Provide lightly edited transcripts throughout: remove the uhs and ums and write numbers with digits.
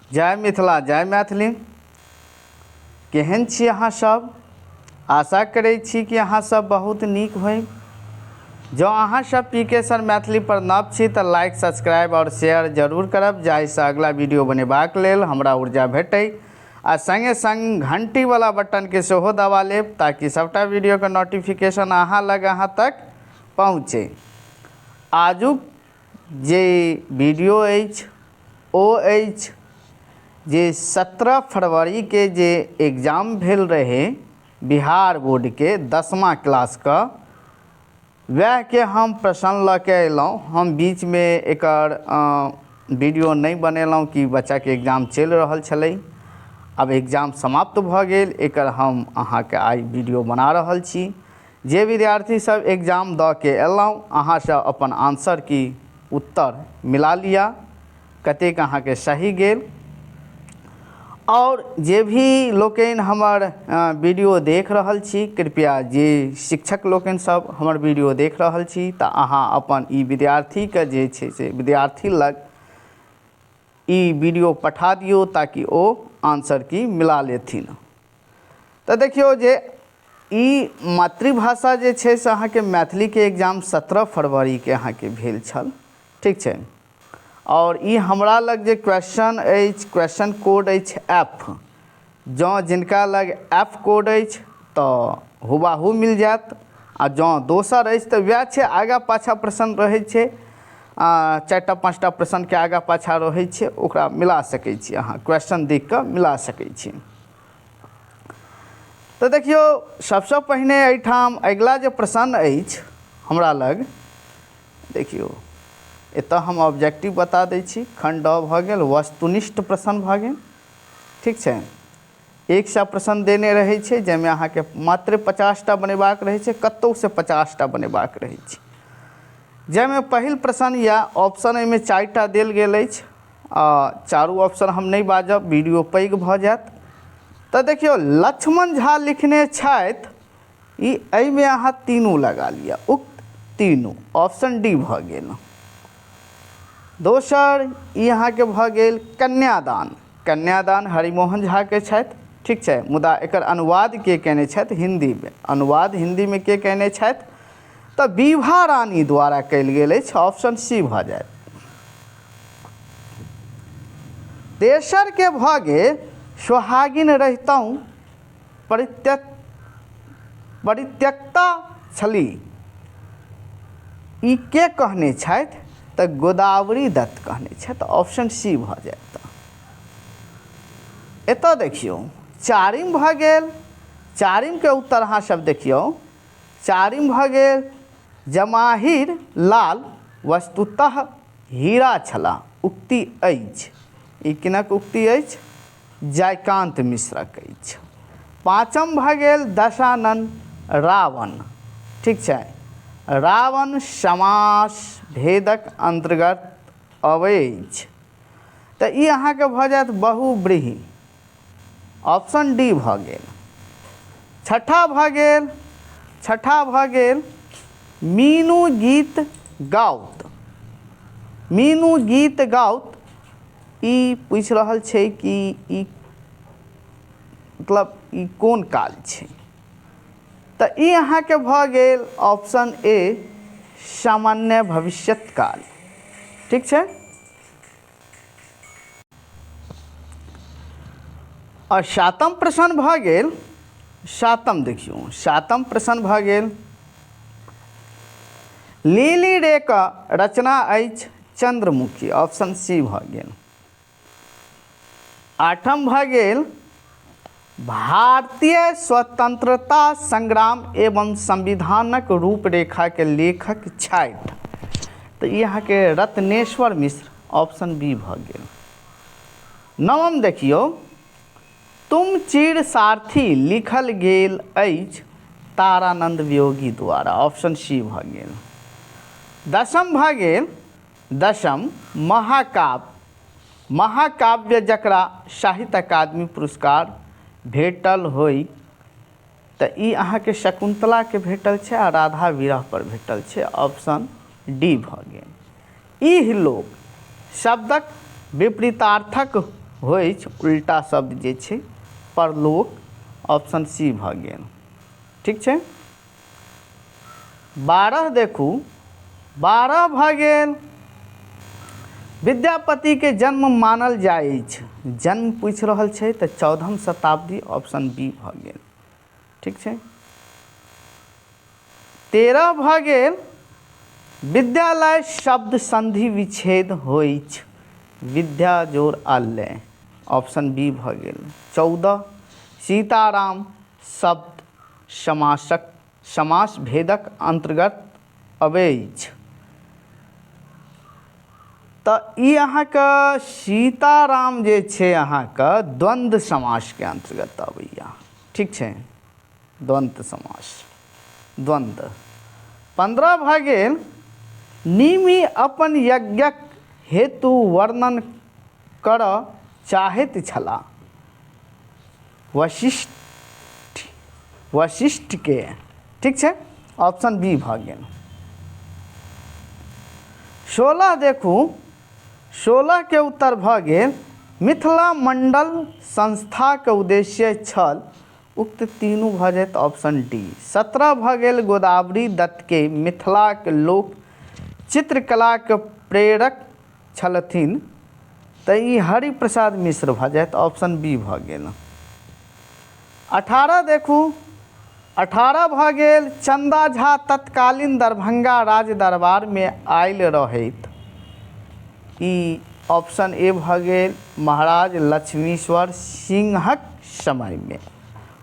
जय मिथिला जय मैथिली। केहन छी अहाँ सब? आशा करै छी कि अहाँ सब बहुत नीक होइ। जँ अहाँ सब पी के सर मैथिली पर नव छी तऽ लाइक, सब्सक्राइब आओर शेयर जरूर करब, जाहिसँ अगला वीडियो बनेबाक लेल हमरा ऊर्जा भेटै। आ संगे संग घंटी वाला बटन के सेहो दबा लेब ताकि सबटा वीडियो के नोटिफिकेशन अहाँ लग अहाँ तक पहुँचे। आजुक जे वीडियो अछि ओ अछि जे 17 फरवरीके जे एग्जाम भेल रहै बिहार बोर्डके 10मा क्लासके, वएहके हम प्रश्न लऽ के अयलहुँ। हम बीचमे एकर वीडियो नहि बनेलहुँ कि बच्चाके एग्जाम चलि रहल छलै। आब एग्जाम समाप्त भऽ गेल, एकर हम अहाँके आइ वीडियो बना रहल छी। जे विद्यार्थी सब एग्जाम दऽ के अयलहुँ, अहाँ सब अपन आंसर की उत्तर मिला लिअ, कतेक अहाँके सही गेल। आओर जे भी लोकनि हमर वीडियो देख रहल छी, कृपया जे शिक्षक लोकनि सब हमर वीडियो देख रहल छी तऽ अहाँ अपन ई विद्यार्थीके जे छै से विद्यार्थी लग ई वीडियो पठा दियौ ताकि ओ आंसर की मिला लेथिन। तऽ देखियौ जे ई मातृभाषा जे छै से अहाँके मैथिलीके एग्जाम 17 फरवरीके अहाँके भेल छल, ठीक छै। आओर ई हमरा लग जे क्वेश्चन अछि, क्वेश्चन कोड अछि एफ। जँ जिनका लग एफ कोड अछि तऽ हुबाहु मिल जायत, आ जँ दोसर अछि तऽ वएह छै, आगाँ पाछाँ प्रश्न रहै छै, 4टा 5टा प्रश्नके आगाँ पाछाँ रहै छै, ओकरा मिला सकै छी अहाँ, क्वेश्चन देख कऽ मिला सकै छी। तऽ देखियौ, सबसँ पहिने एहिठाम अगिला जे प्रश्न अछि हमरा लग, देखियौ एतऽ हम ऑब्जेक्टिव बता दै छी। खण्ड अ भऽ गेल, वस्तुनिष्ठ प्रश्न भऽ गेल, ठीक छै। 100 प्रश्न देने रहै छै, जाहिमे अहाँके मात्र 50टा बनेबाक रहै छै, कतहुसँ 50टा बनेबाक रहै छै। जाहिमे पहिल प्रश्न या ऑप्शन एहिमे 4टा देल गेल अछि, आ चारू ऑप्शन हम नहि बाजब, वीडियो पैघ भऽ जायत। तऽ देखियौ, लक्ष्मण झा लिखने छथि, ई एहिमे अहाँ तीनू लगा लिअ, उक्त तीनू, ऑप्शन डी भऽ गेल। दोसर ई अहाँके भऽ गेल कन्यादान। कन्यादान हरिमोहन झाके छथि, ठीक छै, मुदा एकर अनुवाद के केने छथि हिन्दीमे? अनुवाद हिन्दीमे के केने छथि? तऽ विभा रानी द्वारा कयल गेल अछि, ऑप्शन सी भऽ जायत। तेसरके भऽ गेल सोहागिन रहितहुँ परित्यक्ता छली, ई के कहने छथि? तऽ गोदावरी दत्त कहने छथि, ऑप्शन सी भऽ जायत। एतऽ देखियौ चारिम भऽ गेल, चारिमके उत्तर अहाँ सब देखियौ, चारिम भऽ गेल जमाहिर लाल वस्तुतः हीरा छलाह, उक्ति अछि। ई किनक उक्ति अछि? जयकान्त मिश्रक अछि। पाँचम भऽ गेल दशानन रावण, ठीक छै, रावण समास भेदक अन्तर्गत अबै अछि, तऽ ई अहाँके भऽ जायत बहुव्रीहि, ऑप्शन डी भऽ गेल। छठा भऽ गेल, छठा भऽ गेल मीनू गीत गाउत। मीनू गीत गाउत, ई पूछि रहल छै कि ई मतलब ई कोन काल छै, तऽ ई अहाँके भऽ गेल ऑप्शन ए सामान्य भविष्यत काल, ठीक छै। आओर सातम प्रश्न भऽ गेल, सातम देखियौ, सातम प्रश्न भऽ गेल लिली रे के रचना अछि चंद्रमुखी, ऑप्शन सी भऽ गेल। आठम भऽ गेल भारतीय स्वतंत्रता संग्राम एवं संविधानक रूपरेखा के लेखक छथि, तऽ ई अहाँके रत्नेश्वर मिश्र, ऑप्शन बी भऽ गेल। नवम देखियौ, तुम चिर सारथी लिखल गेल अछि तारानंद वियोगी द्वारा, ऑप्शन सी भऽ गेल। दसम भऽ गेल, दसम महाकाव्य, महाकाव्य जकरा साहित्य अकादमी पुरस्कार भेटल होइ, तऽ ई अहाँके शकुन्तलाके भेटल छै आ राधा विरह पर भेटल छै, ऑप्शन डी भऽ गेल। इह लोक शब्दक विपरीतार्थक होइछ उल्टा शब्द जे छै परलोक, ऑप्शन सी भऽ गेल। ठीक छै। 12 देखू, 12 भऽ गेल विद्यापतिके जन्म मानल जाइछ। जन्म पूछि रहल छै तऽ 14म शताब्दी, ऑप्शन बी भऽ गेल। ठीक छै। 13 भऽ गेल विद्यालय शब्द संधि विच्छेद होइछ, विद्या जोड़ आलय, ऑप्शन बी भऽ गेल। 14 सीताराम शब्द समासक समास भेदक अन्तर्गत अबैछ। तऽ ई अहाँके सीताराम जे छै अहाँके द्वन्द्व समासके अन्तर्गत अबैया। ठीक छै, द्वन्द्व समास, द्वन्द्व। 15 भऽ गेल निमि अपन यज्ञक हेतु वर्णन करऽ चाहैत छलाह वशिष्ठ, वशिष्ठके। ठीक छै, ऑप्शन बी भऽ गेल। 16 देखू, 16के उत्तर भऽ गेल मिथिला मंडल संस्थाके उद्देश्य छल, उक्त तीनू भऽ जायत, ऑप्शन डी। 17 भऽ गेल गोदावरी दत्तके मिथिलाक लोक चित्रकलाक प्रेरक छलथिन, तऽ ई हरिप्रसाद मिश्र भऽ जायत, ऑप्शन बी भऽ गेल। 18 देखू, 18 भऽ गेल चन्दा झा तत्कालीन दरभंगा राज दरबारमे आयल रहैत, ई ऑप्शन ए भऽ गेल, महाराज लक्ष्मीश्वर सिंहक समयमे।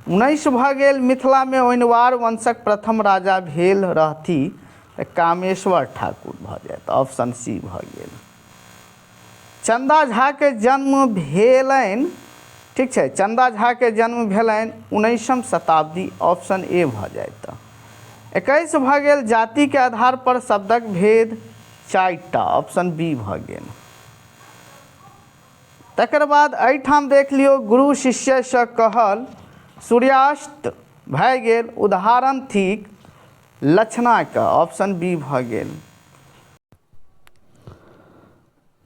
19 भऽ गेल मिथिलामे ओइनवार वंशक प्रथम राजा भेल रहथि, तऽ कामेश्वर ठाकुर भऽ जायत, ऑप्शन सी भऽ गेल। चन्दा झाके जन्म भेलनि, ठीक छै, चन्दा झाके जन्म भेलनि 19म शताब्दी, ऑप्शन ए भऽ जायत। 21 भऽ गेल जातिके आधार पर शब्दक भेद 4टा, ऑप्शन बी भऽ गेल। तकर बाद एहिठाम देख लियौ गुरु शिष्यसँ कहल सूर्यास्त भए गेल उदाहरण थिक लक्षणाके, ऑप्शन बी भऽ गेल।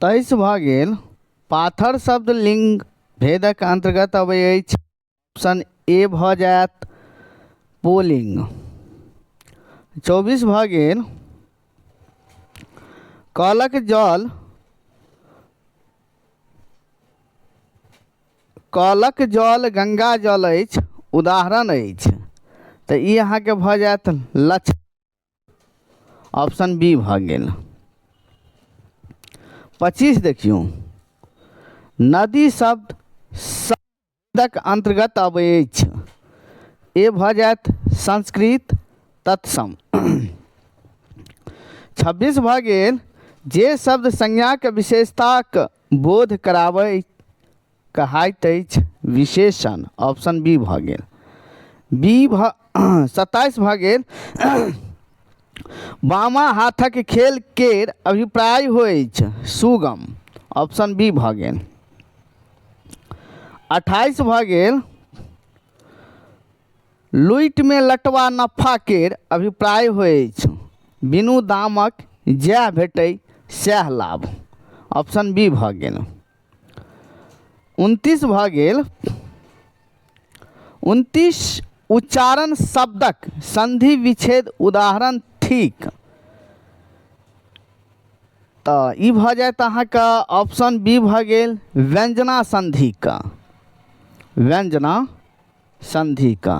23 भऽ गेल पाथर शब्द लिंग भेदक अन्तर्गत अबै अछि, ऑप्शन ए भऽ जायत पोलिंग। 24 भऽ गेल कलक जल, कलक जल गंगा जल अछि उदाहरण अछि, तऽ ई अहाँके भऽ जायत लक्ष्य, ऑप्शन बी भऽ गेल। 25 देखियौ नदी शब्द शब्दक अन्तर्गत अबै अछि, ए भऽ जायत संस्कृत तत्सम। 26 भऽ गेल जे शब्द संज्ञाक विशेषताक बोध कराबै कहाइत अछि विशेषण, ऑप्शन बी भऽ गेल। बी भऽ 27 भऽ गेल बामा हाथक खेल केर अभिप्राय होइछ सुगम, ऑप्शन बी भऽ गेल। 28 भऽ गेल लूटिमे लटवा नफा केर अभिप्राय होइछ बिनु दामक जएह भेटय सएह लाभ, ऑप्शन बी भऽ गेल। 29 भऽ गेल 29 उच्चारण शब्दक संधि विच्छेद उदाहरण थिक, तऽ ई भऽ जायत अहाँके ऑप्शन बी भऽ गेल व्यंजना संधिके, व्यंजना संधिके।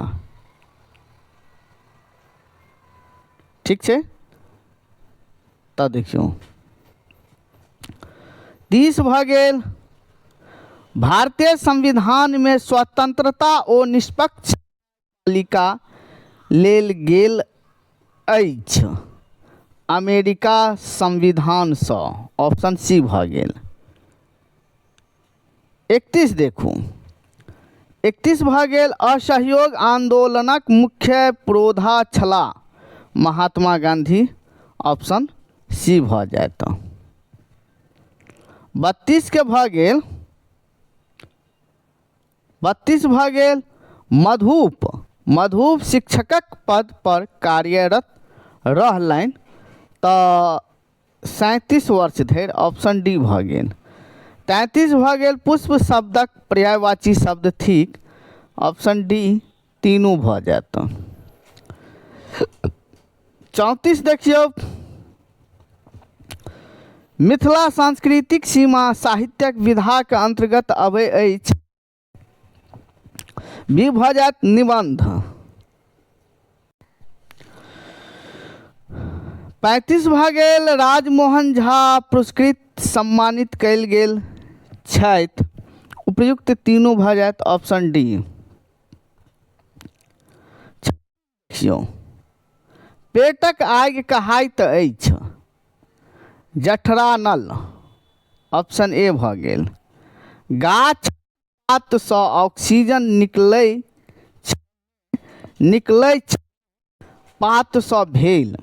ठीक छै, तऽ देखियौ 30 भऽ गेल भारतीय संविधानमे स्वतंत्रता ओ निष्पक्ष तालिका लेल गेल अछि अमेरिका संविधानसँ, ऑप्शन सी भऽ गेल। 31 देखू, 31 भऽ गेल असहयोग आन्दोलनक मुख्य पुरोधा छलाह महात्मा गांधी, ऑप्शन सी भऽ जायत। 32के भऽ गेल, 32 भऽ गेल मधुप, मधुप शिक्षकक पद पर कार्यरत रहलनि तऽ 37 वर्ष धरि, ऑप्शन डी भऽ गेल। 33 भऽ गेल पुष्प शब्दक पर्यायवाची शब्द थिक, ऑप्शन डी तीनू भऽ जायत। 34 देखियौ, मिथिला सांस्कृतिक सीमा साहित्यक विधाक अन्तर्गत अबै अछि, बी भऽ जायत निबन्ध। 35 भऽ गेल राजमोहन झा पुरस्कृत सम्मानित कयल गेल छथि, उपयुक्त तीनू भऽ जायत, ऑप्शन डी। देखियौ, पेटक आगि कहाइत अछि जठरानल, ऑप्शन ए भऽ गेल। गाछ पातसँ ऑक्सीजन निकलै निकलै पातसँ भेल,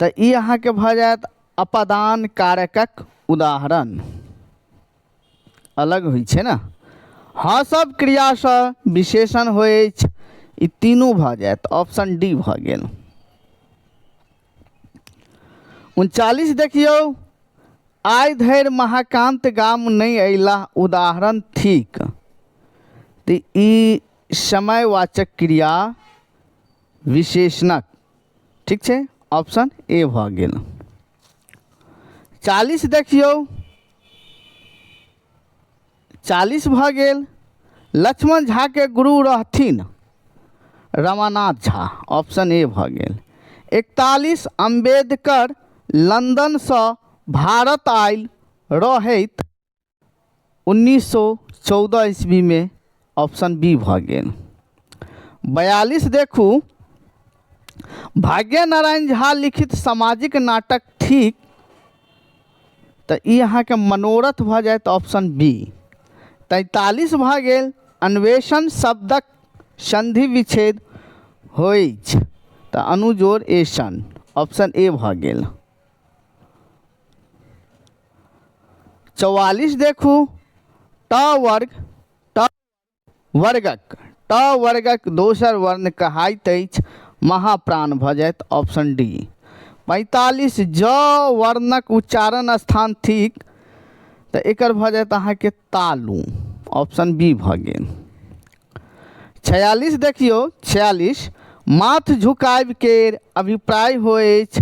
तऽ ई अहाँके भऽ जायत अपादान कारकक उदाहरण। अलग होइ छै ने। हँसब क्रियासँ विशेषण होइ अछि, ई तीनू भऽ जायत, ऑप्शन डी भऽ गेल। 39 देखियौ, आइ धरि महाकान्त गाम नहि अयलाह उदाहरण थिक, तऽ ई समयवाचक क्रिया विशेषणक, ठीक छै, ऑप्शन ए भऽ गेल। 40 देखियौ, 40 भऽ गेल लक्ष्मण झाके गुरु रहथिन रमानाथ झा, ऑप्शन ए भऽ गेल। 41 अम्बेडकर लन्दनसँ भारत आयल रहैत 1914 ईस्वीमे, ऑप्शन बी भऽ गेल। 42 देखू, भाग्यनारायण झा लिखित सामाजिक नाटक थिक, तऽ ई अहाँके मनोरथ भऽ जायत, ऑप्शन बी। 43 भऽ गेल अन्वेषण शब्दक संधि विच्छेद होइछ, तऽ अनुजोड़ एशन, ऑप्शन ए भऽ गेल। 44 देखू, ट वर्ग ट वर्गक ट वर्गक दोसर वर्ण कहाइत अछि, महाप्राण भऽ जायत, ऑप्शन डी। 45 ज वर्णक उच्चारण स्थान थिक, तऽ एकर भऽ जायत अहाँके तालु, ऑप्शन बी भऽ गेल। 46 देखियौ, 46 माथ झुकाबि केर अभिप्राय होइ अछि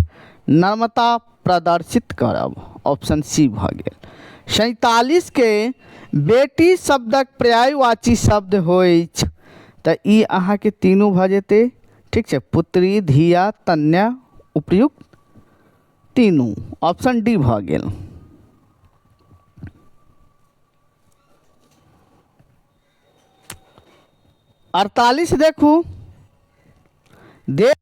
नम्रता प्रदर्शित करब, ऑप्शन सी भऽ गेल। 47के बेटी शब्दक पर्यायवाची शब्द होइछ, तऽ ई अहाँके तीनू भऽ जेतै, ठीक छै, पुत्री, धिया, तन्या, उपयुक्त तीनू, ऑप्शन डी भऽ गेल। 48 देखू, देव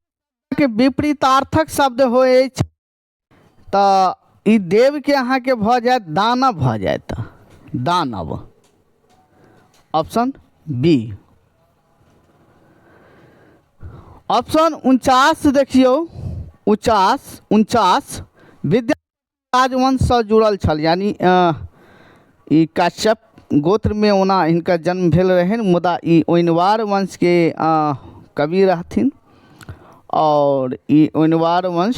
के विपरीतार्थक शब्द होइ अछि, तऽ ई देवके अहाँके भऽ जायत दानव भऽ जायत, दानव, ऑप्शन बी। ऑप्शन 49 देखियौ, 49 विद्या राजवंशसँ जुड़ल छल, यानी ई कश्यप गोत्रमे ओना हिनकर जन्म भेल रहनि, मुदा ई ओइनवार वंशके कवि रहथिन आओर ई ओइनवार वंश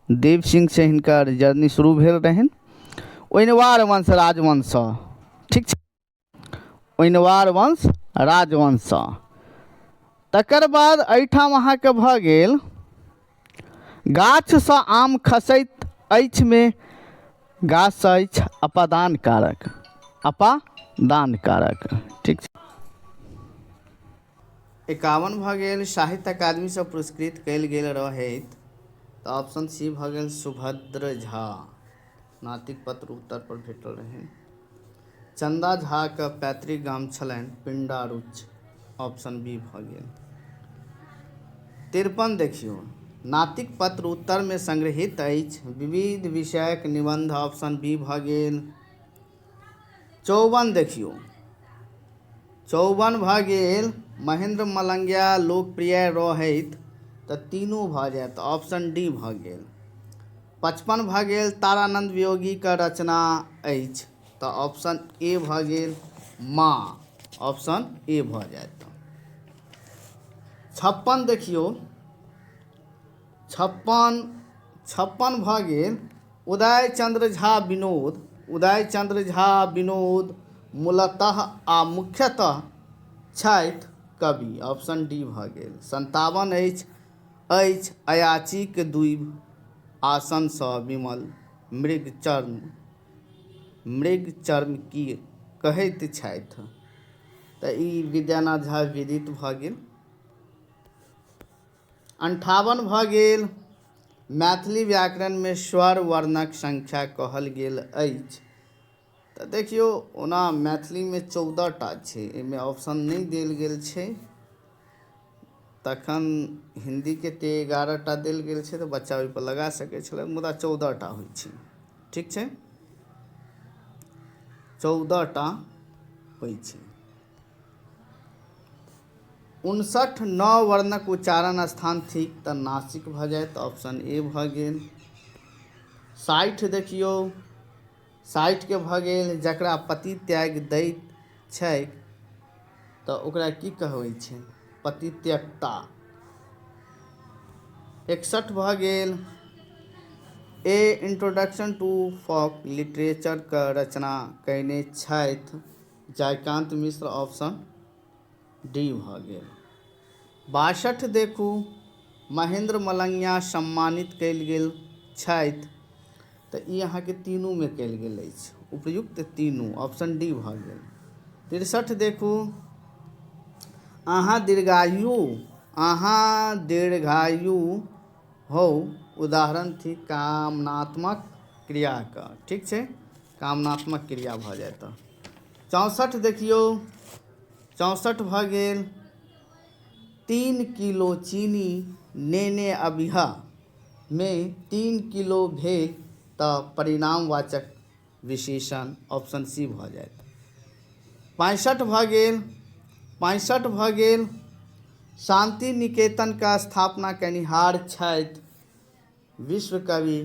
देव सिंहसँ हिनकर जर्नी शुरू भेल रहनि, ओइनवार वंश राजवंशसँ, ठीक छै, ओइनवार वंश राजवंशसँ। तकर बाद एहिठाम अहाँके भऽ गेल गाछसँ आम खसैत अछिमे गाछसँ अछि अपादान कारक, अपादान कारक, ठीक छै। 51 भऽ गेल साहित्य अकादमीसँ पुरस्कृत कयल गेल रहैत, तऽ ऑप्शन सी भऽ गेल सुभद्र झा, नातिक पत्र उत्तर पर भेटल रहनि। चन्दा झाक पैतृक गाम छलनि पिण्डारुच, ऑप्शन बी भऽ गेल। 53 देखियौ, नातिक पत्र उत्तरमे संग्रहित अछि विविध विषयक निबन्ध, ऑप्शन बी भऽ गेल। 54 देखियौ, 54 भऽ गेल महेंद्र मलंगिया लोकप्रिय रहैत, तऽ तीनू भऽ जायत, ऑप्शन डी भऽ गेल। 55 भऽ गेल तारानंद वियोगीके रचना अछि, तऽ ऑप्शन ए भऽ गेल माँ, ऑप्शन ए भऽ जायत। 56 देखियौ, 56 भऽ गेल उदय चंद्र झा विनोद, उदय चंद्र झा विनोद मूलतः आ मुख्यतः छथि कवि, ऑप्शन डी भऽ गेल। 57 अछि अछि अयाचीक दुइभ आसनसँ विमल मृग चर्म, मृग चर्म की कहैत छथि? तऽ ई विद्यानाथ झा विदित भऽ गेल। 58 भऽ गेल। मैथिली व्याकरणमे स्वर वर्णक संख्या कहल गेल अछि। तऽ देखियौ, ओना मैथिलीमे 14 टा छै, एहिमे ऑप्शन नहि देल गेल छै। तखन हिन्दीके ते 11 टा देल गेल छै, तऽ बच्चा ओहिपर लगा सकै छलै, मुदा 14 टा होइ छै। ठीक छै, 14 टा होइ छै। 59 नौ वर्णक उच्चारण स्थान थिक, तऽ नासिक भऽ जायत, ऑप्शन ए भऽ गेल। 60 देखियौ, 60के भऽ गेल, जकरा पति त्याग दैत छैक तऽ ओकरा की कहबै छै? पति त्यक्ता। 61 भऽ गेल। ए इंट्रोडक्शन टू फोक लिटरेचरके रचना कयने छथि जयकान्त मिश्र, ऑप्शन डी भऽ गेल। 62 देखू, महेन्द्र मलंगिया सम्मानित कयल गेल छथि, तऽ ई अहाँके तीनूमे कयल गेल अछि, उपयुक्त तीनू, ऑप्शन डी भऽ गेल। 63 देखू, अहाँ दीर्घायु, अहाँ दीर्घायु हो उदाहरण थिक कामनात्मक क्रियाके। ठीक छै, कामनात्मक क्रिया भऽ जायत। 64 देखियौ, 64 भऽ गेल। 3 किलो चीनी नेने अबिह मे 3 किलो भेल, तऽ परिणामवाचक विशेषण, ऑप्शन सी भऽ जायत। 65 भऽ गेल। 65 भऽ गेल। शान्ति निकेतनके स्थापना कयनिहार छथि विश्वकवि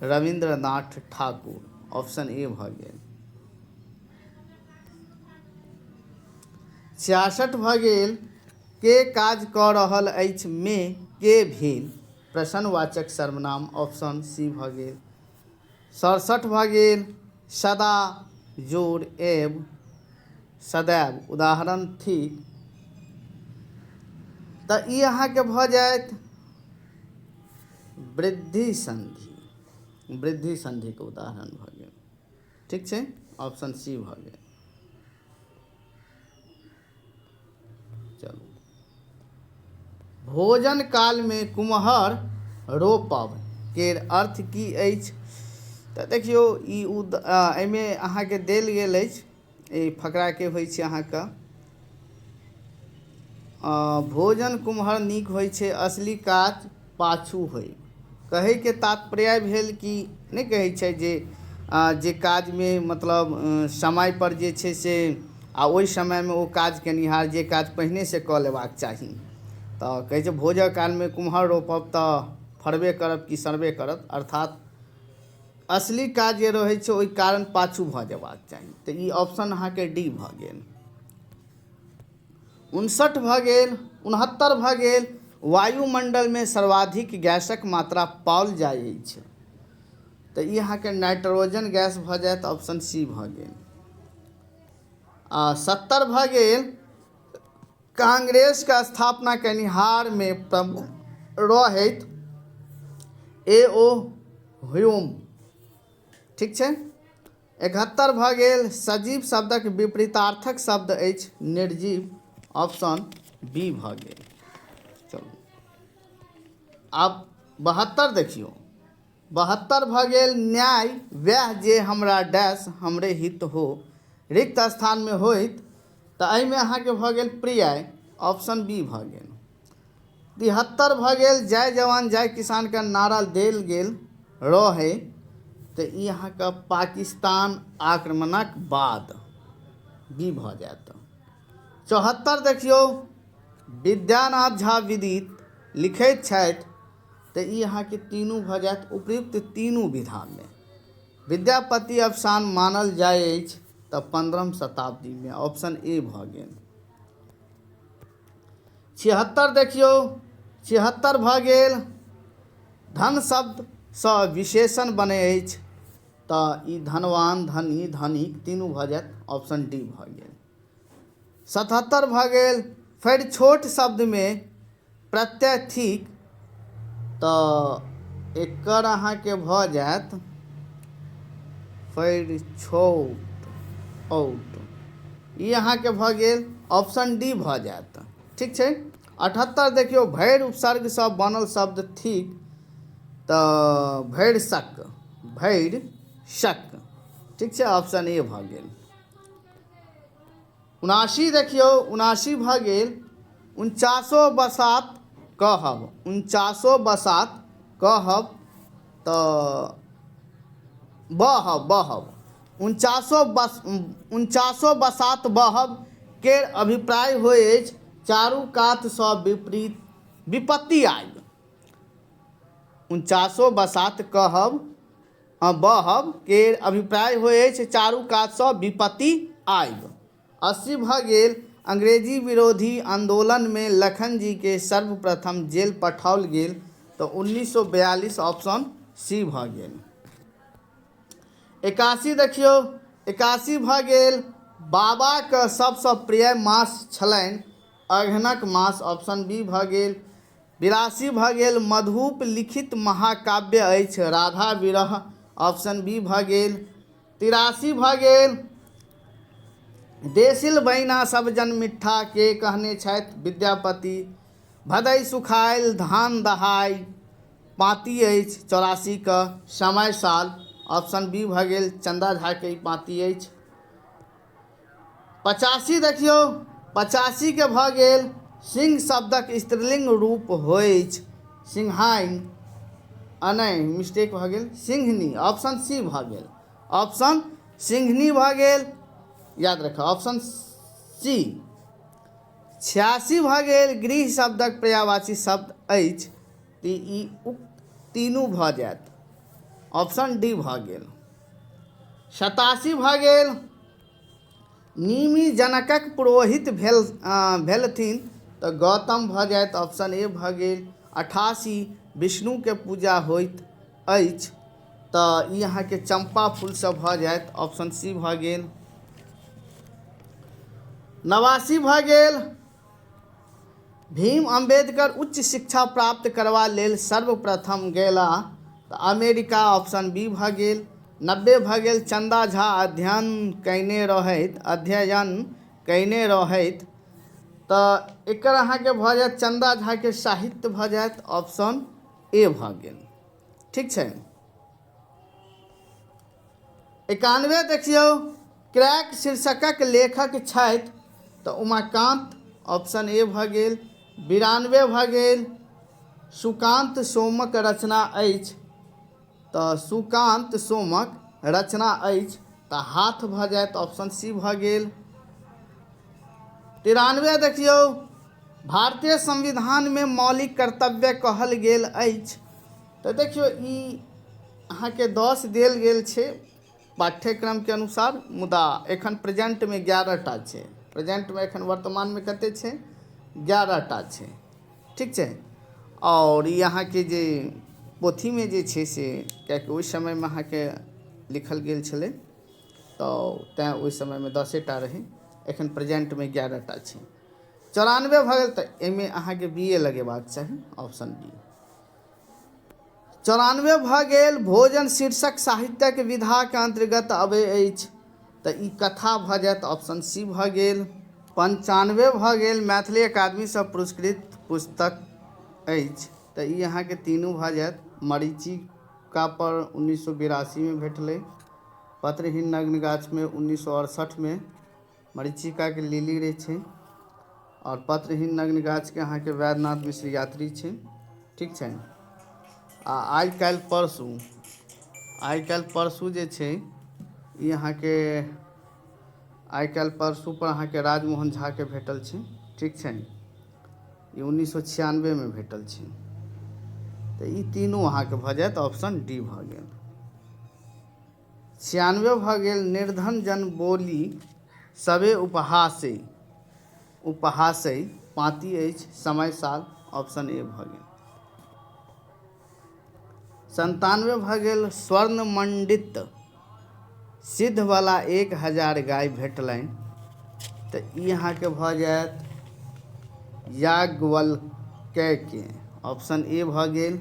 रविन्द्रनाथ ठाकुर, ऑप्शन ए भऽ गेल। 66 भऽ गेल। के काज कऽ रहल अछि मे के भेल प्रश्नवाचक सर्वनाम, ऑप्शन सी भऽ गेल। 67 भऽ गेल। सदा जोड़ एव सदैव उदाहरण थिक, तऽ ई अहाँके भऽ जायत वृद्धि संधि, वृद्धि संधिके उदाहरण भऽ गेल। ठीक छै, ऑप्शन सी भऽ गेल। चलू, भोजन कालमे कुम्हर रोपब केर अर्थ की अछि? तऽ देखियौ, ई एहिमे अहाँके देल गेल अछि, ई फकराके होइ छै अहाँके, भोजन कुम्हर नीक होइ छै, असली काज पाछू होइ। कहैके तात्पर्य भेल कि नहि कहै छै जे जे काजमे मतलब समयपर जे छै से आ ओहि समयमे ओ काज केनिहार जे काज पहिनेसँ कऽ लेबाक चाही, तऽ कहै छै भोजक कालमे कुम्हर रोपब तऽ फड़बे करत कि सड़बे करत, अर्थात असली काज जे रहै छै ओहि कारण पाछू भऽ जेबाक चाही। तऽ ई ऑप्शन अहाँके डी भऽ गेल। 59 भऽ गेल। 69 भऽ गेल। वायुमंडलमे सर्वाधिक गैसक मात्रा पाओल जाइ अछि, तऽ ई अहाँके नाइट्रोजन गैस भऽ जायत, ऑप्शन सी भऽ गेल। आ 70 भऽ गेल। कांग्रेसके स्थापना केनिहारमे प्रमुख रहैत ए ओ ह्यूम। ठीक छै। 71 भऽ गेल। सजीव शब्दक विपरीतार्थक शब्द अछि निर्जीव, ऑप्शन बी भऽ गेल। चलू, आब 72 देखियौ। 72 भऽ गेल। न्याय वएह जे हमरा डैश हमरे हित हो रिक्त स्थानमे होइत, तऽ एहिमे अहाँके भऽ गेल प्रिय, ऑप्शन बी भऽ गेल। 73 भऽ गेल। जय जवान जय किसानके नारा देल गेल रहै, तऽ ई अहाँके पाकिस्तान आक्रमणक बाद, बी भऽ जायत। 74 देखियौ। विद्यानाथ झा विदित लिखैत छथि, तऽ ई अहाँके तीनू भऽ जायत, उपयुक्त तीनू विधामे। विद्यापति अफसान मानल जाइ अछि तऽ 15 शताब्दीमे, ऑप्शन ए भऽ गेल। 76 देखियौ। 76 भऽ गेल। धन शब्द सँ विशेषण बनै अछि तऽ ई धनवान, धनी, धनिक तीनू भऽ जायत, ऑप्शन डी भऽ गेल। 77 भऽ गेल, फेर छोट शब्दमे प्रत्यय थिक तऽ एकर अहाँके भऽ जायत फेर छोट औट, ई अहाँके भऽ गेल ऑप्शन डी भऽ जायत। ठीक छै। 78 देखियौ, भरि उपसर्गसँ बनल शब्द थिक तऽ भरिसक, भरि शक। ठीक छै, ऑप्शन ए भऽ गेल। 79 देखियौ, 79 भऽ गेल, उनचासो बसात कहब, उनचासो बसात कहब तऽ बहब, बहब, उनचासो बस उनचासो बसात बहब केर अभिप्राय होइ अछि चारू कातसँ विपरीत विपत्ति आबि। उनचासो बसात कहब बहब केर अभिप्राय होइ अछि चारू कातसँ विपत्ति आबि। 80 भऽ गेल, अंग्रेजी विरोधी आन्दोलनमे लखन जीके सर्वप्रथम जेल पठाओल गेल तऽ 1942, ऑप्शन सी भऽ गेल। 81 देखियौ, 81 भऽ गेल, बाबाके सभसँ प्रिय मास छलनि अगहनक मास, ऑप्शन बी भऽ गेल। 82 भऽ गेल, मधुप लिखित महाकाव्य अछि राधा विरह, ऑप्शन बी भऽ गेल। 83 भऽ गेल, देसिल बैना सब जन मिठ्ठा के कहने छथि विद्यापति। भदई सुखायल धान दहाय पाँती अछि 84 के समय साल, ऑप्शन बी भऽ गेल, चंदा झा के ई पाँती अछि। 85 देखियौ, 85 के भऽ गेल, सिंह शब्दक स्त्रीलिंग रूप होइछ सिंहाइन, नहि मिस्टेक भऽ गेल, सिंहनी, ऑप्शन सी भऽ गेल, ऑप्शन सिंहनी भऽ गेल, याद रखब ऑप्शन सी। 86 भऽ गेल, गृह शब्दक पर्यायवाची शब्द अछि तऽ ई उक्त तीनू भऽ जायत, ऑप्शन डी भऽ गेल। 87 भऽ गेल, नीमी जनकक पुरोहित भेल भेलथिन तऽ गौतम भऽ जायत, ऑप्शन ए भऽ गेल। 88 विष्णुके पूजा होइत अछि तऽ ई अहाँके चम्पा फूलसँ भऽ जायत, ऑप्शन सी भऽ गेल। 89 भऽ गेल, भीम अम्बेडकर उच्च शिक्षा प्राप्त करबा लेल सर्वप्रथम गेलाह तऽ अमेरिका, ऑप्शन बी भऽ गेल। 90 भऽ गेल, चंदा झा अध्ययन कयने रहथि, अध्ययन कयने रहथि तऽ एकर अहाँके भऽ जायत चंदा झाके साहित्य भऽ जायत, ऑप्शन ए भऽ गेल। ठीक छै। 91 देखियौ, क्रैक शीर्षकक लेखक छथि तऽ उमाकान्त, ऑप्शन ए भऽ गेल। 92 भऽ गेल, सुकान्त सोमक रचना अछि तऽ सुकान्त सोमक रचना अछि तऽ हाथ भऽ जायत, ऑप्शन सी भऽ गेल। 93 देखियौ, भारतीय संविधानमे मौलिक कर्तव्य कहल गेल अछि तऽ देखियौ ई अहाँके 10 देल गेल छै पाठ्यक्रमके अनुसार, मुदा एखन प्रेजेन्टमे 11 टा छै। प्रेजेन्टमे एखन वर्तमानमे कतेक छै? 11 टा छै। ठीक छै। आओर ई अहाँके जे पोथीमे जे छै से कियाकि ओहि समयमे अहाँके लिखल गेल छलै तऽ तैँ ओहि समयमे 10 टा रहै, एखन प्रेजेन्टमे 11 टा छै। 94 भऽ गेल तऽ एहिमे अहाँके बी ए लगेबाक चाही, ऑप्शन बी। 94 भऽ गेल, भोजन शीर्षक साहित्यक विधाके अन्तर्गत अबै अछि तऽ ई कथा भऽ जायत, ऑप्शन सी भऽ गेल। 95 भऽ गेल, मैथिली अकादमीसँ पुरस्कृत पुस्तक अछि तऽ ई अहाँके तीनू भऽ जायत। मरीचिका पर 1982मे भेटलै, पत्रहीन नग्न गाछमे 1968मे, मरीचिकाके लिली रे छै आओर पत्रहीन नग्न गाछके अहाँके वैद्यनाथ मिश्र यात्री छै। ठीक छै। आ आइ काल्हि परसू, आइ काल्हि परसू जे छै ई अहाँके आइ काल्हि परसू पर अहाँके राजमोहन झाके भेटल छै। ठीक छै, ई 1996मे भेटल छै। तऽ ई तीनू अहाँके भऽ जायत, ऑप्शन डी भऽ गेल। 96 भऽ गेल, निर्धन जन बोली सबे उपहासे, उपहासै पाँति अछि समय साल, ऑप्शन ए भऽ गेल। 97 भऽ गेल स्वर्णमण्डित सिद्धवला 1000 गाय भेटलनि, तऽ ई अहाँके भऽ जायत याज्ञवल्क्यके, ऑप्शन ए भऽ गेल।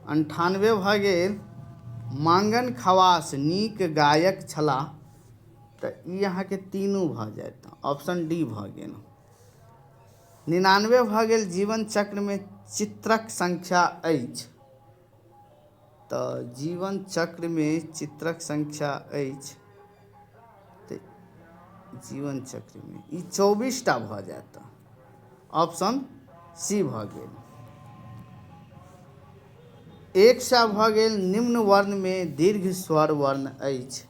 98 भऽ गेल मांगन खवास नीक गायक छलाह, तऽ ई अहाँके तीनू भऽ जायत, ऑप्शन डी भऽ गेल। 99 भऽ गेल जीवन चक्रमे चित्रक संख्या अछि, तऽ जीवन चक्रमे चित्रक संख्या अछि तऽ जीवन चक्रमे ई 24टा भऽ जायत, ऑप्शन सी भऽ गेल। 100 भऽ गेल निम्न वर्णमे दीर्घ स्वर वर्ण अछि,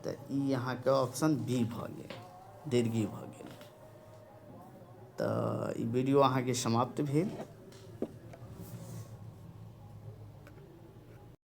तऽ ई अहाँके ऑप्शन बी भऽ गेल, दीर्घी भऽ गेल। तऽ ई वीडियो अहाँके समाप्त भेल।